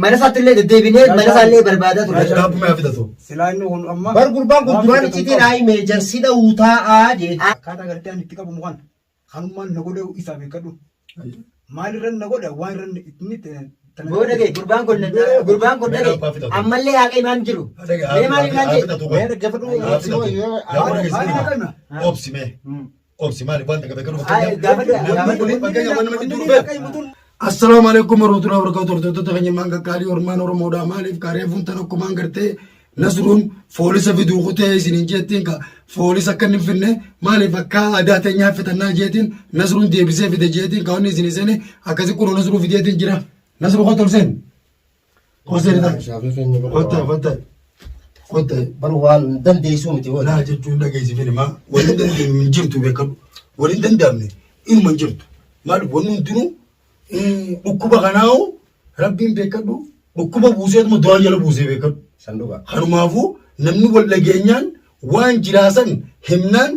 Mana isaatti illee deddeebinee mana isaa illee barbaadaa turre. Dhaabbuma yaa fidatu. Silaa inni kun amma. Bar gurbaan kun waan duraan fidatu hin iccitiin qabu. haa hime jarsi dha'uu taa'aa jee. Akkaataa gartee ani itti qabamu kana kanummaan na godhe isaa beekadhu. Maal irra na godhe waan irra inni tana. Boo dhagaye gurbaan kun dhagaye ammallee haqa himaan jiru. Mee maal himaan jedhe? Mee dhaggeeffadhu. Haa fidatu. Yaa warra Maal keessatti irra hima? Obsi mee. Obsi maali wanta qabe garuu Ay, gaafadhu, namni kun fakkeenyaaf waan namatti dhufeef. Assalaamu alaikum warahmatullahi wabarakatuh. Hordoftoota keenya ilmaan qaqqaalii ormaan Oromoodha. Maaliif kaareefuun tan akkumaan gartee Nasruun foolisa fiduu kutee isiniin jettiin ka foolisa akka inni hin finne maaliif akka aadaa teenyaa fitannaa jeetiin Nasruun deebisee fide jeetiin ka wanni isin seene akkasi kunoo Nasruu fideetiin jira. Nasruu kottu ol seeni. Ol seeni ta'a. Shaafii keenya bira. Kottaa kottaa. Kottaa. Bar waan dandeessuu miti hoo. Laa jechuun dhageessi filmaa waliin dandeenyu hin jirtu beekadhu. Waliin danda'amne inuma hin jirtu. Maaliif wanni hundinuu dhukkuba kanaa'u rabbiin beekadhu dhukkuba buuseetuma du'aa jala buusee beekadhu. Sanduuqa. Kanumaafuu namni wal dhageenyaan waan jiraasan himnaan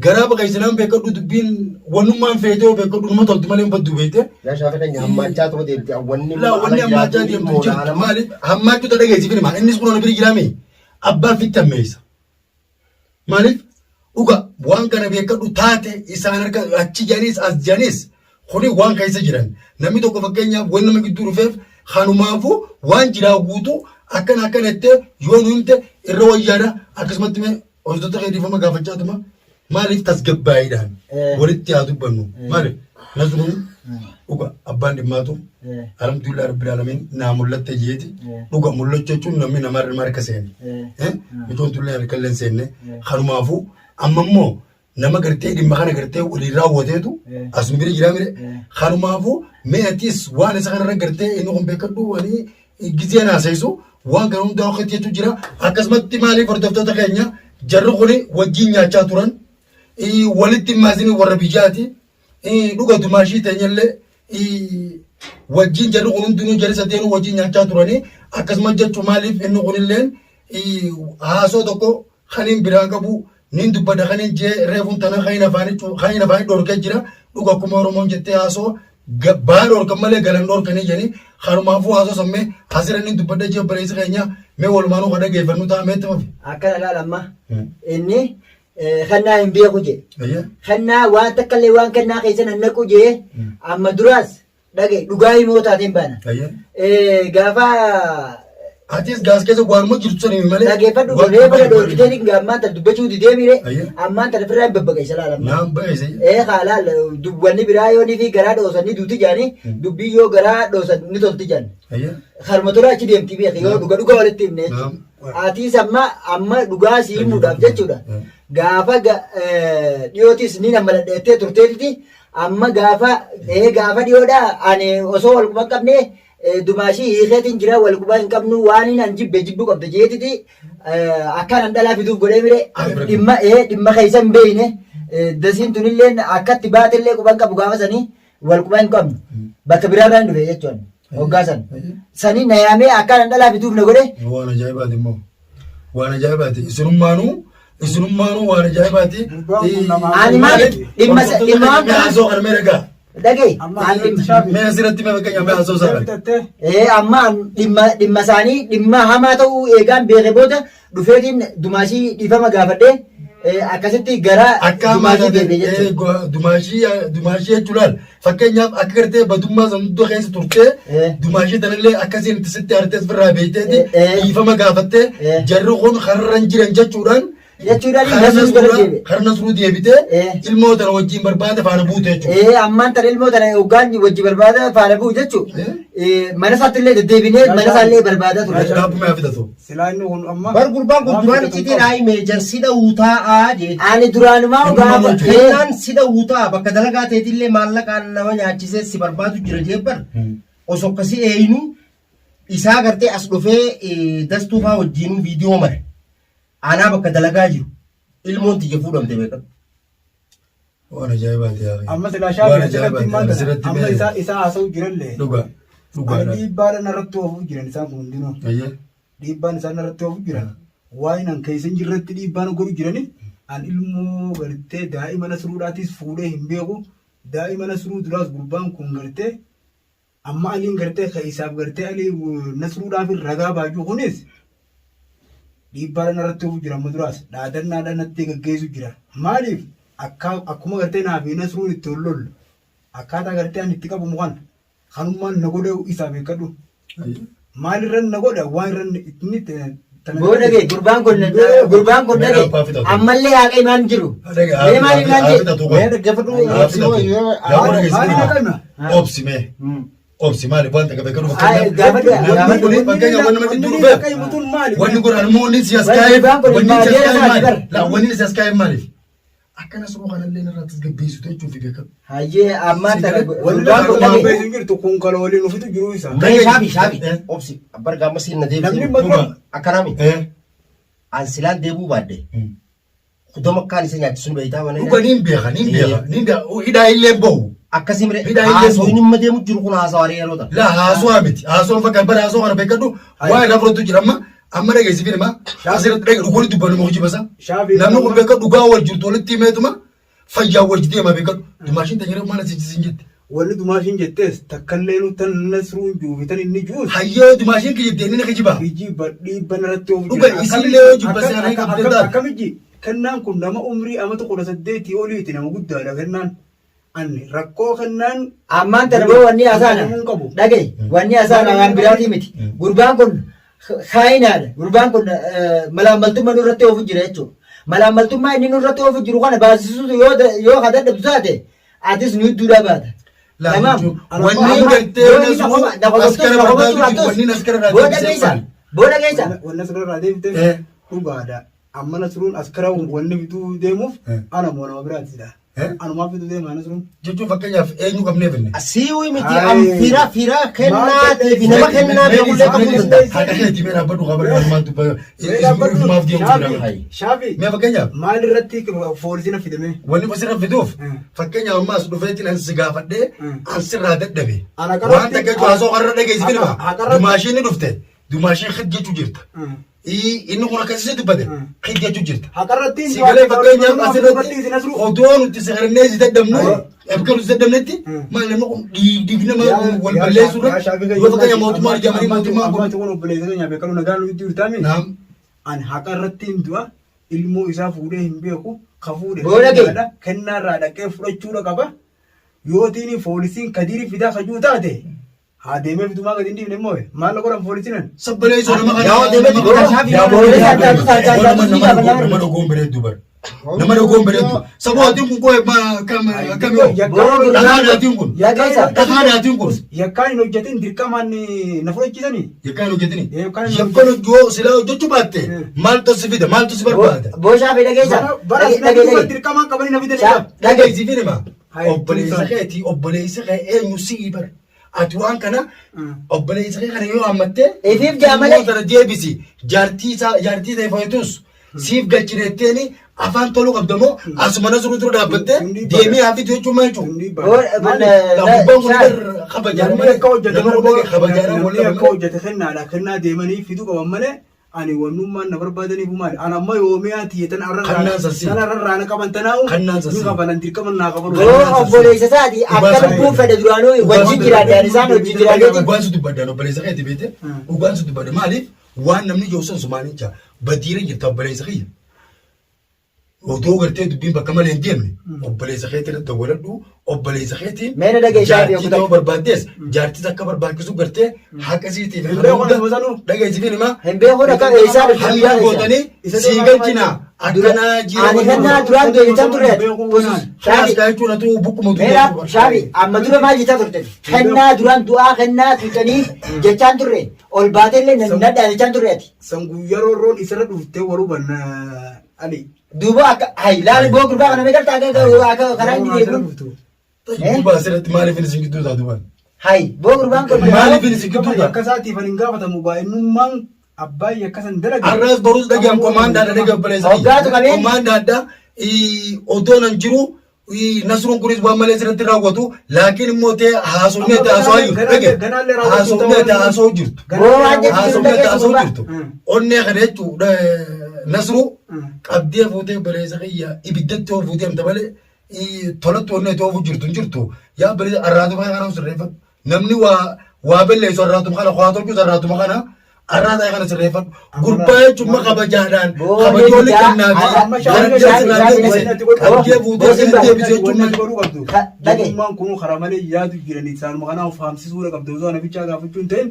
garaa baqaysinaan beekadhu dubbiin wannummaan feetee beekadhu nama tolti malee hin baddu beekte. Yaa shaafii keenya hammaachaa tuma deemti wanni. Laa wanni hammaachaa deemtu hin jirtu maaliif hammaachuu ta dhageessi filma innis kun bira jiraame abbaa fitti hammeessa. Maaliif dhuga waan kana beekadhu taate isaan harka achi janiis as janiis kuni waan keessa jiran namni tokko fakkeenyaaf waan nama gidduu dhufeef kanumaafuu waan jiraa guutuu akkana akkana jettee yoo nu himte irra wayyaadha akkasumatti mee hojjettoota kee dhiifama gaafachaa tuma maaliif tasgabbaa'iidhaan walitti haa dubbannu maaliif Nasruun dhuga abbaan dhimmaatu alhamdulillah rabbil alamin naa mul'atte jeeti dhuga mul'achuu jechuun namni nama harka seene mitoon tullee harka illee hin seenne kanumaafuu amma immoo nama gartee dhimma kana gartee waliin raawwateetu as nu bira jiraa mire kanumaafuu mee atis waan isa kanarra gartee inni kun beekadhu wani gizee haasaisu waan kana hundaa wakati jechuu jira akkasumatti maaliif hordoftoota keenya jarri kuni wajjin nyaachaa turan walitti maasini warra biyyaati dhuga dumaashii teenyallee wajjin jarri kun hundinuu jarri sadeenuu wajjin nyaachaa turanii akkasuma jechuu maaliif inni kunilleen haasoo tokko kaniin biraa qabu nin dubbadha kaniin jee reefuun tana kaniin afaanii kaniin afaanii dhorkee jira dhuga akkuma Oromoon jettee haasoo baa dhorkan malee galan dhorkanii jedhanii kanumaafuu haasoo sammee asirra nin dubbadha jee obboleessi keenya mee walumaanuu kan dhageeffannu ta'a meetti fufi. Akkana laala amma inni kennaa hin beeku jee. Kennaa waan takka illee waan kennaa keessa nan naqu jee amma duraas dhagaye dhugaa himoo taateen baana. Gaafa Atis gaas keessa waanuma jirtu sanii malee. Dhageeffadhu reefa na dhoorkitee ni ammaan tan dubbachuu didee miire ammaan tan ofirraa hin babbaqeessa laala amma. Naan ba'eese. Ee haa laala wanni biraa yoo ni fi garaa dhoosan ni duuti jaani dubbii yoo garaa dhoosan ni tolti jaan. Harma tola achi deemti beeki yoo dhuga dhuga walitti himne jechuudha. Atiis amma amma dhugaa si himuudhaaf jechuudha. Gaafa dhiyootis ni nama ladheettee turteetiti amma gaafa gaafa dhiyoodha ani osoo wal quba hin qabne dumaashii hiikeetiin jira wal quba hin qabnu waan hin an jibbe jibbuu qabda jeetiti akkaan an dhalaa fiduuf godhee mire dhimma dhimma keessa hin beeyne dasiin tunilleen akkatti baatellee quba hin qabu gaafa sanii wal quba hin qabnu bakka biraarraa hin dhufe jechuun hoggaa san sanii na yaamee akkaan an dhalaa fiduuf na godhe. Waan ajaa'ibaati immoo. Waan ajaa'ibaati. Isinummaanuu isinummaanuu waan ajaa'ibaati. Ani maal dhimma dhimma waan kana. Haasoo kana mee dhagaa. Dhaga'i. Amma Ani dhimma shaafi. Mee asirratti mee fakkeenya mee haasoo isaa kana. Bitattee Ee amma an dhimma dhimma isaanii dhimma hamaa ta'uu eegaan beeke booda dhufeetiin dumaashii dhiifama gaafadhee akkasitti gara Akka hamaa dumaashii taate deebi'e jechuudha. dumaashii dumaashii jechuun laal fakkeenyaaf akka gartee badummaa san hunda keessa turtee dumaashii tanallee akkasiin itti sitti aartee ofirraa beekteeti dhiifama gaafattee jarri kun karra hin jiran jechuudhaan Jechuudhaan Karaa Nasruu jala Nasruudha- deebi'e. karaa Nasruu deebitee ilmoo tana wajjin barbaada faana buute jechuudha. Ee ammaan tana ilmoo tana hoggaan wajji barbaada faana bu'u jechuun mana isaatti illee deddeebinee mana isaa illee barbaadaa turre. Dhaabbuma yaa fidatu. Silaa inni kun amma. Bar gurbaan kun waan duraan fidatu hin iccitiin qabu. haa hime jarsi dha'uu taa'aa jee. Ani duraanumaa Inni gaafa nama jechuudha. Kennaan si dha'uu ta'a bakka dalagaa teetillee maallaqaan nama nyaachisee si barbaadu jira jee bar. Osoo akkasii eeyinu isaa gartee as dhufee dastuu faa wajjiinuu viidiyoo mare. Anaa bakka dalagaa jiru ilmoon tiyya fuudhamte beekadhu. Waan ajaa'ibaati yaa akhi. Amma silaa Waan shaafi asirratti ajaa'ibaati. maal Asirratti amma mee isaa isaa haasa'u jirallee. dhugaa dhugaadha. Ani dhiibbaadha narratti oofuu jiran isaan kun hundinuu. Ayyee. Dhiibbaan isaan narratti oofuu jiran. Waan an keessa hin jirretti dhiibbaan godhu jiraniif an ilmoo gartee daa'ima Nasruudhaatis fuudhee hin beeku. Daa'ima Nasruu duraas gurbaan kun gartee Amma Aliin gartee ka isaaf gartee Alii Nasruudhaaf ragaa baajuu kunis dhiibbaadhaan irratti ofu jira amma duraas dhaadannaadhaan natti gaggeessu jira. Maaliif akka akkuma gartee naa fi Nasruun itti ol lollu akkaataa gartee ani itti qabamu kana kanummaan na godhe isaa beekadhu. Maalirran na godha waan irran inni tana Boo dhagee gurbaan kun gurbaan kun dhagee ammallee haqa himaan jiru. Mee maal himaan jiru? Mee dhaggeeffadhu. Maali na qabna? Obsi mee. Obsi maali waan takka beekadhu Ay, gaafadhu, Namni kun fakkeenya wanni namatti Wanni dhufeef. akka himu tun maali? Wanni kun ammoo inni si as Wanni kaa'eef. gurbaan kun Wanni si as ilma kaa'eef adeera maali? Laa wanni si as kaa'eef maaliif? Akkana suruu kanallee irraa tasgabbeessu jechuuf beekadhu. Hayyee ammaan tana Wanni gurbaan kun lafa dhagee. beeku hin jirtu kun kala waliin ofitu jiru isa. Mee shaafi shaafi obsi abbar gaama siin na Namni deebisee madura akkanaami Eh. an silaan deebuu baadde kudama akkaan isa nyaachisu ni beektaa mana Dhuga niin beeka niin beeka niin beeka hidhaa illee bahu. akkasii mire Hidhaa illee haasoo inni amma deemu jiru kun haasawaa yeroo ta'a. La haasoo miti haasoo fakkaat bara haasoo kana beekadhu waa irraa fudhatu jira amma amma dhageessi firma asirratti dhage dhugoon dubbannu mukji basa. Shaafi Namni kun beekadhu dhugaa wal jirtu walitti himeetuma fayyaa wal deema beekadhu. Dumaashiin tajaajila maal asiin siin jette. Wanni dumaashiin jettees takkallee nu tan Nasruun juufi tan inni juus Hayyoo dumaashiin kijibde inni ni kijiba. Geejjiba dhiibban irratti oofu Dhuga isillee yoo jibba seeraan qabdee taate. Akkamijji kennaan kun nama umrii amata 18 oliiti nama guddaadha kennaan. Ani rakkoo kennaan Ammaan tana boo wanni hasaana Hin qabu. dhagaye wanni hasaana waan biraatii miti. Gurbaan kun kaayinaadha. Gurbaan kun malaammaltummaa nurratti oofu jira jechuudha. Malaammaltummaa inni nurratti oofu jiru kana baasisuutu yoo yoo ka dadhabdu taate atis nu hidduudhaa baata. Laa Tamaam. jechuun wanni gartee Yoo inni nasruu na qobattus askara na barbaadu qobattu jiru baattus wanni askara irraa booda deebisee keessa maali? booda keessa Wanni asirra irraa deebite Eh. dhugaadha. Amma Nasruun askara wanni fiduu deemuuf Eh. ana moo nama biraatidha. Eh. Anumaa fiduu deema Nasruun. Jechuun fakkeenyaaf eenyu qabnee finne. Siwi miti Ay. an fira fira kennaatii fi nama kennaa beekullee qabuu danda'a. Haqa keetii mee dhaabbadhu qabadhu maal dubbatu maaf deemu jira. Shaafi Mee fakkeenyaaf maal irratti foolisiin fidame? wanni asirra fiduuf Mm. fakkeenyaaf ammaas dhufeetiin an si gaafadhee Mm. an sirraa dadhabe. Ana qarratti- Waan takka jechuun haasoo qarra dhageessi filma. Haqa- Dumaashiin ni dhufte. Dumaashiin xid jechuu jirta. Inni kun akkasii dubbate xid jechuu jirta. Haqarratti Si galee fakkeenyaaf asirratti odoo nuti si qarannee si dadhabnu akka nuti dadhabnetti maal namni kun dhiigni nama wal balleessuu irra yoo fakkeenyaaf mootummaan ijaaramanii mootummaan kun. Kun obboleessa keenya beekamu nagaan nuti jirtaami. Naam. Ani haqa irratti hin du'a ilmoo isaa fuudhee hin beeku ka fuudhe Booda ga'e. kennaadha kennaa irraa dhaqee fudhachuudha qaba yootiin foolisiin kadiiri fidaa kajuu taate haa deemee fitumaa gadi hin dhiifne immoo maal godhan foolisiin Sabbalee nama kana. Yaa deemee nama shaafi yaa Boolisa adda addaa adda addaa nama ni gaafa nama dhugoon bareeddu bara. Nama dhugoon bareeddu. Sabootiin kun koo akkam akkam yoo. Dhagaa dhaatiin kun. Yaa keessa. Dhagaa dhaatiin kun. Yakkaan hin hojjetin dirqamaan na fudhachiisanii. Yakkaan hojjetini. Yakkaan hin Yakkaan hojjoo silaa hojjechuu baatte maaltu si fida maaltu si barbaada. Boo shaafii dhageessa. Bara Dhagee na dhagee. dirqamaan qabanii na fidan. Dhageessi firima. Hai, Obboleessa tumsa. keetii obboleessa kee eenyu sii bara. Ati waan kana obboleessa kee kana yoo hammattee. Ifiif jaamalee. Tana deebisi jaartii isaa jaartii ta'e fayitus siif galchineetteeni afaan toluu qabda moo asuma nasruu dura dhaabbattee deemee hafitu jechuun maal jechuudha? Gubbaan kun bar kabajaan Namni malee akka hojjete nama kun kabajaan namni wal akka hojjete kennaadha kennaa deemanii fiduu qaban malee ani wannummaan na barbaadaniif maali ani amma yoomiyaa tiyya tan Kannaan sassi. arrarraa na qaban tanaa'u Kannaan sassi. ni qabanan dirqama naa qabalu. Boo obboleessa isaati akka lubbuun fedhe duraanuu wajjin jiraadhaan isaan wajjin jiraadhaan. Dhugaan si dubbadhaan obboleessa keeti beekte dhugaan si dubbadha maaliif waan namni jiru sun sumaan hin jaa badiira jirta obboleessa kiyya. Odoo gartee dubbiin bakka malee hin deemne obboleessa keetii irratti dawwaladhu obboleessa keetiin Mee na dhageessaa jaartii beeku ta'uu barbaaddees jaartis akka barbaachisu gartee haqa isiitiif Hin beeku ani sanuu. dhageessifiin himaa Hin beekuun akka eessaa dhufte hamma guyyaa eessa. gootanii sii galchina akkanaa jira Ani kennaa duraan du'e jechaan turre. Shaas jechuun atu bukkuma Meera shaafi amma dura maal jechaa turte? Kennaa duraan du'aa kennaa tuutanii jechaan turre. Ol baateellee nadhaa jechaan turre ati. San guyyaa roorroon isarra dhuftee wal hubanna ali. Duuba akka hayi laali boo gurbaa kana meeqa akka akka karaa inni Asirra deemu. dhuftu. Duuba asirratti maaliif inni isin gidduu taatu baan? Hayi boo gurbaan kun Maaliif inni isin gidduu taatu? Akka isaatiif ani hin gaafatamu baay'inummaan abbaan yakka san dalage. Arraas barus dhageen komaandaadha dhagee obboleessa kiyya. Hoggaatu qabeen. Komaandaadha odoo nan jiru nasruun kunis waan malee sirratti raawwatu laakiin immoo ta'e haasofnee ta'e haasawaa jirtu dhagee haasofnee ta'e haasawaa jirtu. Boo waan jettu Haasofnee ta'e dhageessu haasawaa gurbaa. jirtu. Onnee kana jechuudha nasruu qabdee fuutee obboleessa kiyya ibiddatti oo fuutee amta malee tolatti onnee ta'uu jirtu hin jirtu. Yaa obboleessa arraatu kana sirreeffadhu. Namni waa waa balleessu arraatuma kana waa tolchus arraatuma kana arraa ta'e kana sirreeffadhu. Gurbaa jechuun ma kabajaadhaan Boolee kabajoolli bitaa, kennaa fi amma gara shaafii sirraa deebise qabdee fuutee sirrii deebise jechuun Wanni maali? godhuu qabdu. Dhagaye. Jabummaan kun karaa malee yaadu jiran isaanuma kanaaf fahamsisuudha qabdu osoo ana bichaa gaafachuu hin ta'in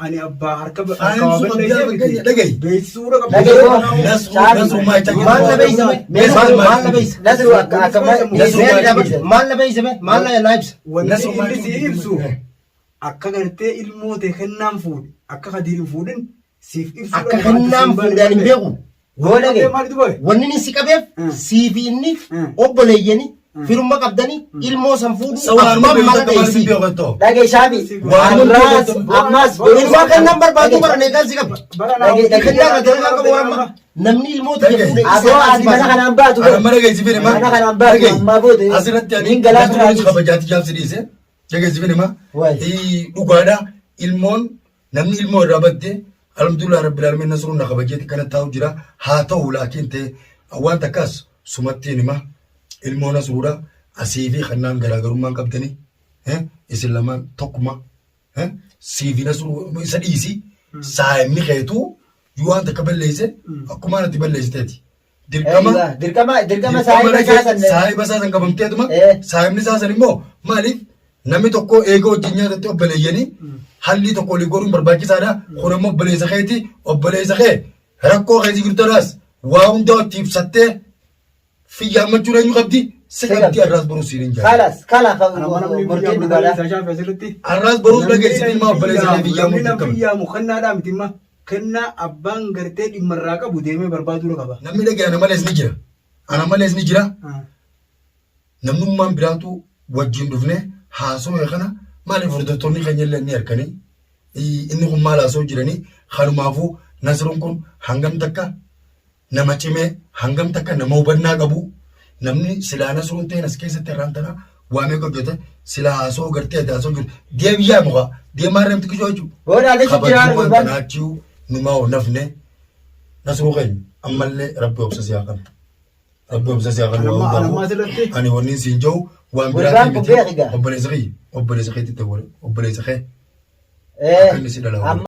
ani abbaa harka harka waa Fahamsuu balleessee qabdee miti. fakkeenya dhagaye. Beeksisuudha qabdu. Dhagaye boo. Nasruu nasruu maa jecha Maal na beeysa mee? Mee Maal maal na beeysa? Nasruu akka akka Nasruu Mee maal dhaabadhu. Maal na beeysa mee? Maal na na ibsa? Wanni Nasruu maal inni si ibsu akka gartee ilmoo ta'e kennaan fuudhe akka kadiir hin fuudhin siif ibsuudha. Akka kennaan fuudhaan hin beeku. Boo dhagaye. Maal dubbate? Wanni inni si qabeef sii fi inni obboleeyyani firumma qabdani ilmoo san fuudhu Sawaanuma abbaan beektu mala akka maal dheessii. beeku ta'u. Dhagaye shaafi. Waanuma Ammaas beektu. ammaas Ilmoo kennaan barbaadu bara neeqaan si qaba. Dhagaye Kennaa irra dalagaa qabu warra namni ilmoo tiyya fuudhe Aboo ati mana kanaan baatu. Ana mana geessi fedhe ma? Mana kanaan baatu ammaa booda. Asirratti ani Niin galaana nasruu raajis. kabajaati jaabsi dhiise. Dhageessi fedhe ma? Waay. Dhugaadha ilmoon namni ilmoo irraa badde alhamdulillah rabbil alamin nasruun na kabajeeti kana taa'u jira haa ta'u laakiin ta'e waan takkaas sumattiin hima ilmoo nasruudha asii fi kannaan garaagarummaan qabdanii isin lamaan tokkuma sii fi nasruu isa dhiisi saayimni keetuu yoo waan takka balleesse akkumaan ati balleessiteeti. Dirqama Dirqama dirqama saahiba isaa san. Saahiba isaa san qabamteetuma saahibni isaa san immoo maaliif namni tokko eega wajjin nyaatatti obboleeyyanii hallii tokko walii godhuun barbaachisaadha. Kun immoo obboleessa keeti obboleessa kee rakkoo keessa jirtanaas waa hundaa itti ibsattee fi yaammachuun eenyu qabdi si qabdi arraas boruu siin hin jaalladhu. Kalas kala murtiin dhugaadha. Arraas boruus dhageessi ilmaa obboleessa kee biyyaa Namni murtii namni qabdi. yaamu kennaadhaa miti imma kennaa abbaan gartee dhimma irraa qabu deemee barbaaduu qaba. Namni dhagee ana malees ni jira. Ana malees ni jira. Namnummaan biraatu wajjin dhufne haasoo kana maaliif hordoftoonni keenya illee ni harkanii inni kun maal haasoo jiranii kanumaafuu Nasruun kun hangam takka nama cimee hangam takka nama hubannaa qabu namni silaa Nasruun ta'een as keessatti irraan tana waa meeqa hojjete silaa haasoo gartee ati haasoo jiru deebiyaa muka deemaa irra himti kishoo jechuudha. Booda achi jira Kabajummaan gurbaan. tanaachiu numaa ol nafne Nasruu keenya ammallee rabbi obsa si haa kennu. Rabbi obsa si haa kennu waa Anammaa hundaafuu. asirratti Ani wanni siin jiru waan Gurbaan biraatii kun miti. beeki gaa. Obboleessa kiyya obboleessa keetti ta'e obboleessa kee Eh. akka inni si dhala. Amma